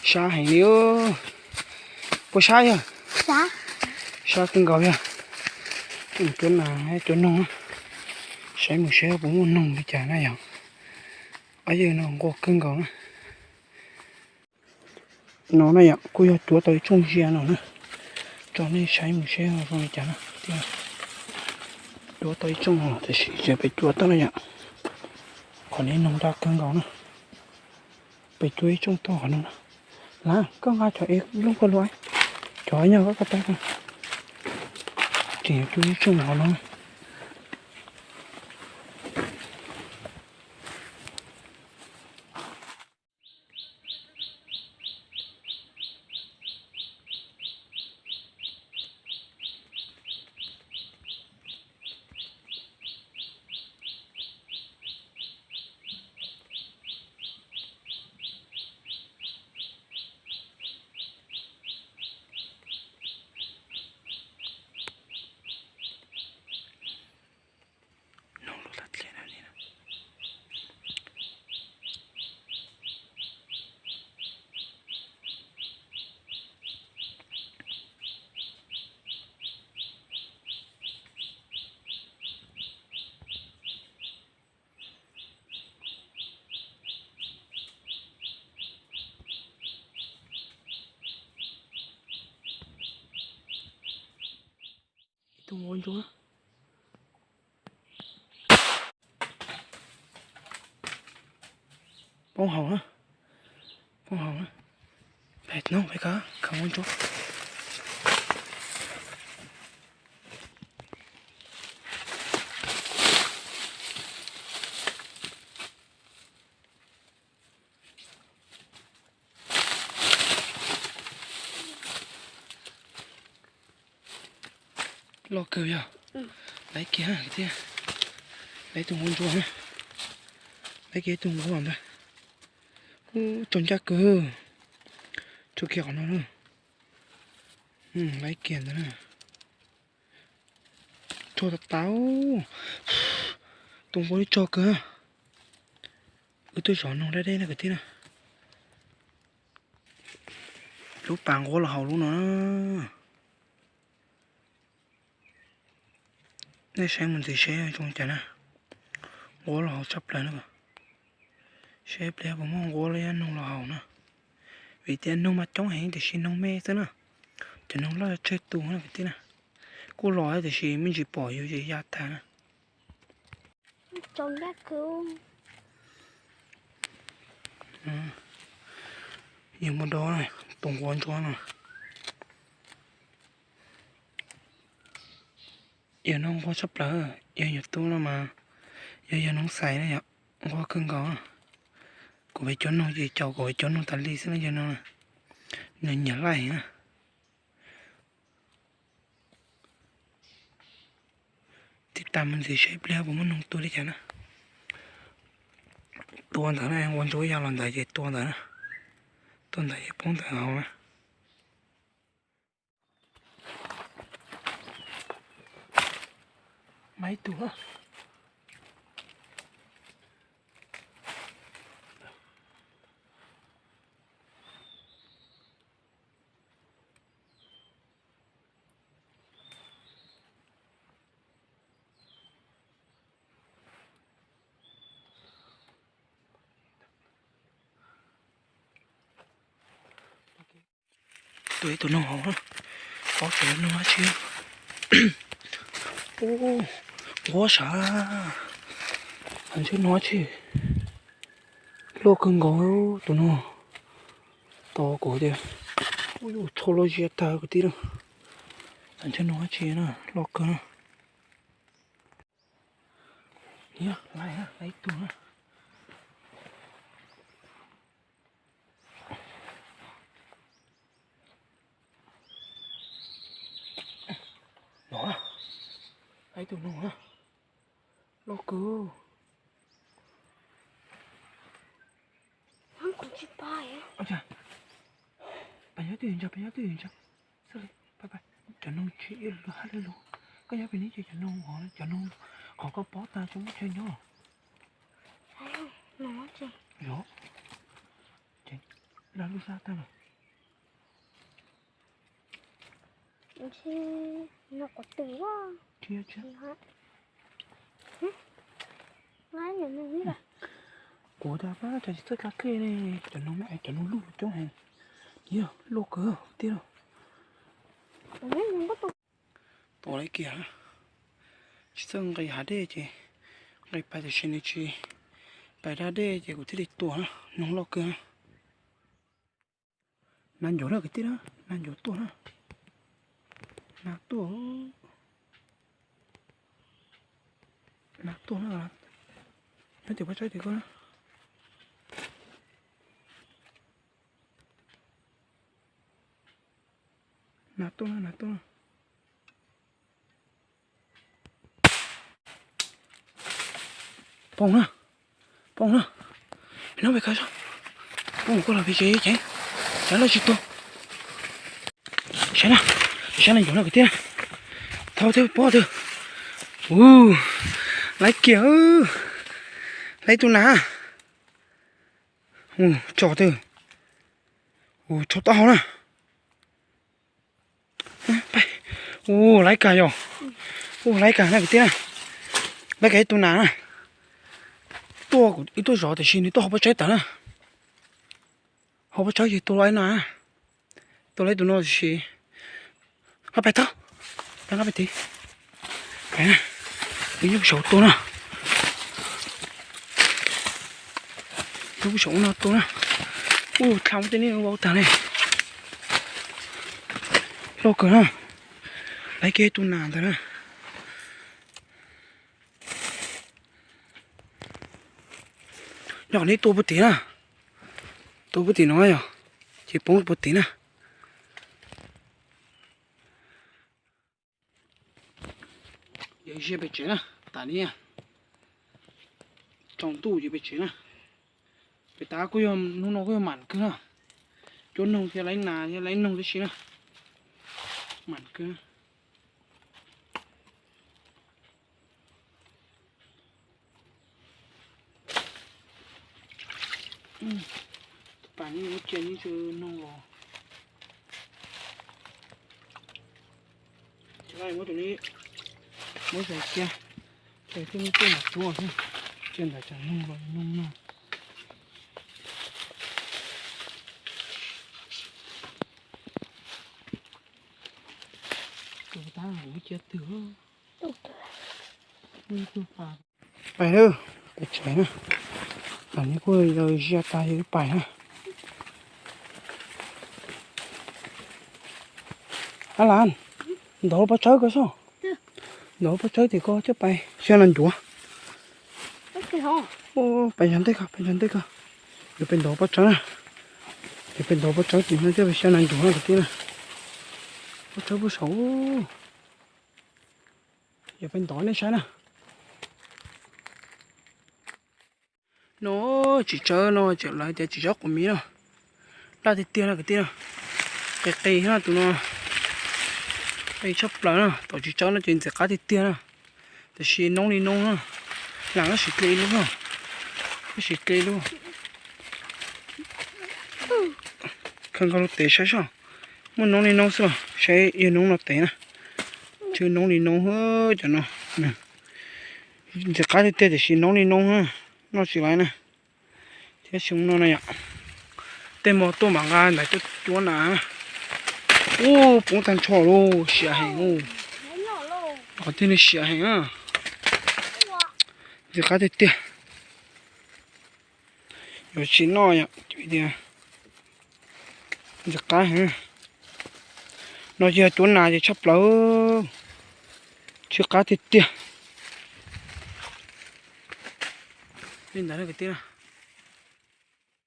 Sab heev li. Puas sab yog? Sab kawg nkaus yog. Coj mus cuab nas cuab noog, saib mus saib puas muaj noog li cas na yom. Ob yawg no nquag kawg nkaus na. No na yom, kuj yog cuab tau ib tsooj ziab no na. Tso nej saib mus saib zoo li cas na. Cuab tau ib tsooj no tiam sis peb cuab tau na yom. Qhov no noog daj kawg nkaus na. Peb cuab ib tsooj tau qhov no na. Lawm, koj nqa cov es lub koj lua, cov nyob koj koj tab. Tseem yuav cuab ib tsooj qhov no. Ib tug nquab ntsuab poob hauv na, poob hauv na. Peb no peb khav nquab ntsuab. Loj kawg yog. Laiv kiag thiab. Laiv tus nquab ntsuab na. Laiv kiag tus nquab ntag. Ub, tsaus ncaj kawg. Tsuas kiag qhov no na. Laiv kiag ntawd na. Tsuag tas tas. Tus nquab li tsog kawg. Wb tuaj zov noog dab deb na kwv tij na. Lub pas nquab los haus lub no na. Nej saib mus ntxiv seb zoo cas na. Nquab los haus tshaj plaws na. Seb pliag puas muaj nquab los yog noog los haus na. Vim tias noog mas coob heev tiam sis noog me xwb na. Cov noog loj tsawg tus na kwv tij na. Kuj los tiam sis me ntsis pom yus ces ya tag na. Yog muaj do tus nquab ntsuab no. Yog no nquab tshaj plaws, yog yuav tub no mas yog yog noog xais na yom, nquab kawg nkaus. Kuv peb cov noog ces caum kuv peb cov noog tas li xwb na yog no. Nws nyiam laij na. Tib tag mus ntxiv seb pliag puas muaj noog tua li cas na. Tua ntawd na, nquab ntsuab ya los ntawd ces tua ntawd na. Tua ntawd ces poob ntawd hauv na. Mas ib tug. Tua ib tug noog hauv, paub tsev noog dab tsi. Ub, nquab sav, ntshe noog dab tsi, loj kawg nkaus tus no. Tos kuv tias, ub, tsho loj ziab tag kwv tij na. Ntshe noog dab tsi na, loj kawg na. Niam, laiv, laiv ib tug na. No, laiv ib tug no na. Loj kawg. Ua cas? Pab nyob twj ywm ntsa, pab nyob twj ywm ntsa. Xwb li, pab, pab, cov noog tsis ib lus hab li lus. Koj nyob pem neb ces cov noog, cov noog qhov koj paub tag tsis muaj chaw nyob. Yog, ces dab lub sab tag lawm. Kuv tab pab tsis txawj tla dej ne, cov noog me es cov noog luj coob heev, yog luaj kawg tiag lauj. Tua lawv kiag, tsis txawj nqis hav dej ces nqis pais tam sim nws tsis pais da dej ces kuv thiaj li tua na, noog loj kawg na. Nas ncuav na kwv tij na, nas ncuav tuaj na. Nas tuaj, nas tuaj na. Nyob tim pab tsaib tim koj na. Nas tuaj na, nas tuaj na. Poob na, poob na. Peb no pem koj, poob koj los pem tsev ceev, tsam lawv tsis tuaj. Saib na, saib nas ncuav no kwv tij na. Thauj thiab pob twg. Ua, laiv kiag, laiv tus nas. Ua, tso twg. Ua, tso taub hau na. Ua, laiv kag yog. Ua, laiv kag na kwv tij na. Laiv kag ib tug nas na. Tuaj kuv ib tuaj zov tiam sis nws tuaj hauv pab tsaib tas na. Hauv pab tsaib ces tua laiv no, tua laiv tus no tiam sis. Nqa pais tau, nqa pais tid. Pais na, nyob saum tua na. Nyob saum ub no tua na. Ua, dlhau tej neb vau tag ne. Loj kawg na. Laiv kiag tus nas ntawd na. Nyob qhov neb tua puag tim na. Tua puag tim no yog, ces poob puag tim na. Yog ziag pem tsev na, tas li. Tsaus ntuj ces pem tsev na. Pem tas kuj yog hnub no kuj yog mam kawg na. Cuab noog thiab laiv nas thiab laiv noog tib si na. Mam kawg. Pas yeej muab cia yeej tsis noog los. Tsis muab tus ni, muab zais cia, ces thiaj muab tuaj mam cuab xwb. Cia ntawd tsam noog los noog no. Tus tab muab cia twg. Pais lawm, pais tsev na. Tam no kuj yog ziag tas yog pais na. Ab las, ntov pob tsawb ko sob. Ntov pob tsawb tim ko coj pais xyaw nas ncuav. Pais yog ntej ko, pais yog ntej ko. Yuav pais ntov pob tsawb na. Yuav pais ntov pob tsawb tim no coj pais xyaw nas ncuav na kwv tij na. Pob tsawb puag saud. Yuav pais ntov nej saib na. No, txiv tsawb no ces lawv tias txiv tsawb quav miv no. Laj tiag tiag no kwv tij no. Qis qis no tus no. Qis tshaj plaws no, tom txiv tsawb no ces ntxim qab tiag tiag no. Tiam sis noob li noob no. Lam tab sis dle lub no. Tab sis dle lub. Khaws nkaus lub tev saib soj. Muaj noob li noob xwb los saib yog noob no tev na. Tsis noob li noob cov no. Ntxim qab tiag tiag tiam sis noob li noob, noj tsis laib na. Thiab xyoo no na yom, tej hmo tuaj mam nqa ntawd tuaj cuab nas. Ub, poob tag nrho lauj, siav heev lauj. Qhov twg nws siav heev na. Ntxim qab tiag tiag. Yuav tsis noj yom, tias ntxim qab heev. No yog cuab nas ces tshaj plaws, ntxim qab tiag tiag. Li ntawd kwv tij na.